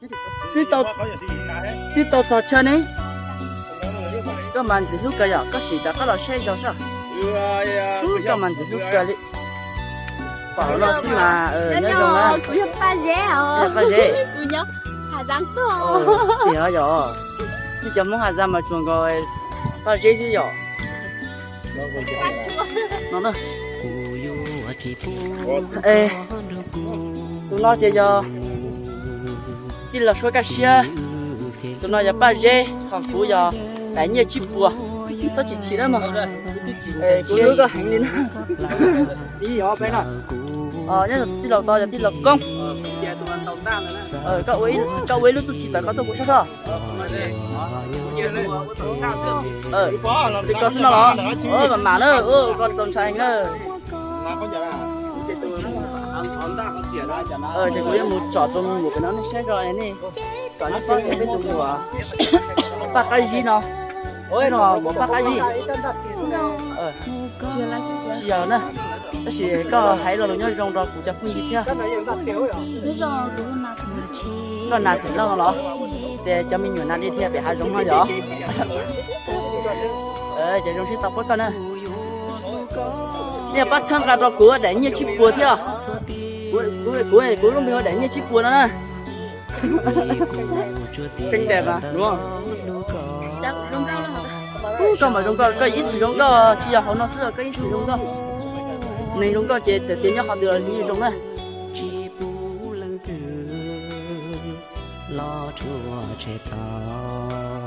Twb tau, twb tau txog chaw ne. Koj mas ntxim hlub kawg yom, koj sim rov qab los saib zog soj. Koj mas ntxim hlub kawg li. Pom no xwb mas nyob zoo na. Kuv yog Paj Zeb os. Paj Zeb. Kuv nyob Hà Giang tuaj. Tiag yom. Ib cov Hmoob Hà Giang mas tsuas nkaus Paj Zeb xwb yom. No na. Tus no ces yog tij laug Suab Kaj Siab, tus no yog Paj Zeb, ho kuv yog Daim Nyiaj Tsib Puas. Txhob chim chim na mog, kuv hlub koj heev li na. Nyob tij laug tod yog tij laug Koob. Koj ua ib lub txuj ci tawm koj tuaj kuv sab soj. Tus ko xwb no los? Mam mam na, ua koj txaus ntshai heev na. Ces kuv yuav mus tsom tus me nyuam pem no nej saib zog nej, kom nej paub tias peb tus muam Paj Qab Zib no, no muam Paj Qab Zib. Tsis yog na, tab sis koj hais lo lus nyob zoo rau kuv cov phooj ywg thiab. Koj nas xeem Lauj no los? Ces cov me nyuam nas li thiab pem hav zoov no yom. Ces zoo siab tau pab koj na. Nej pab txhawb nqa rau kuv Daim Nyiaj Tsib Puas thiab. Kuv, kuv lub npe hu Daim Nyiaj Tsib Puas no na. Koj mas zoo nkauj, koj ib txwm zoo nkauj, tsis yog hauv no xwb, koj ib txwm zoo nkauj. Neeg zoo nkauj ces txawm tias nyob qhov twg los yeej zoo na. Tsis pub leej twg los rhuav tshem tau.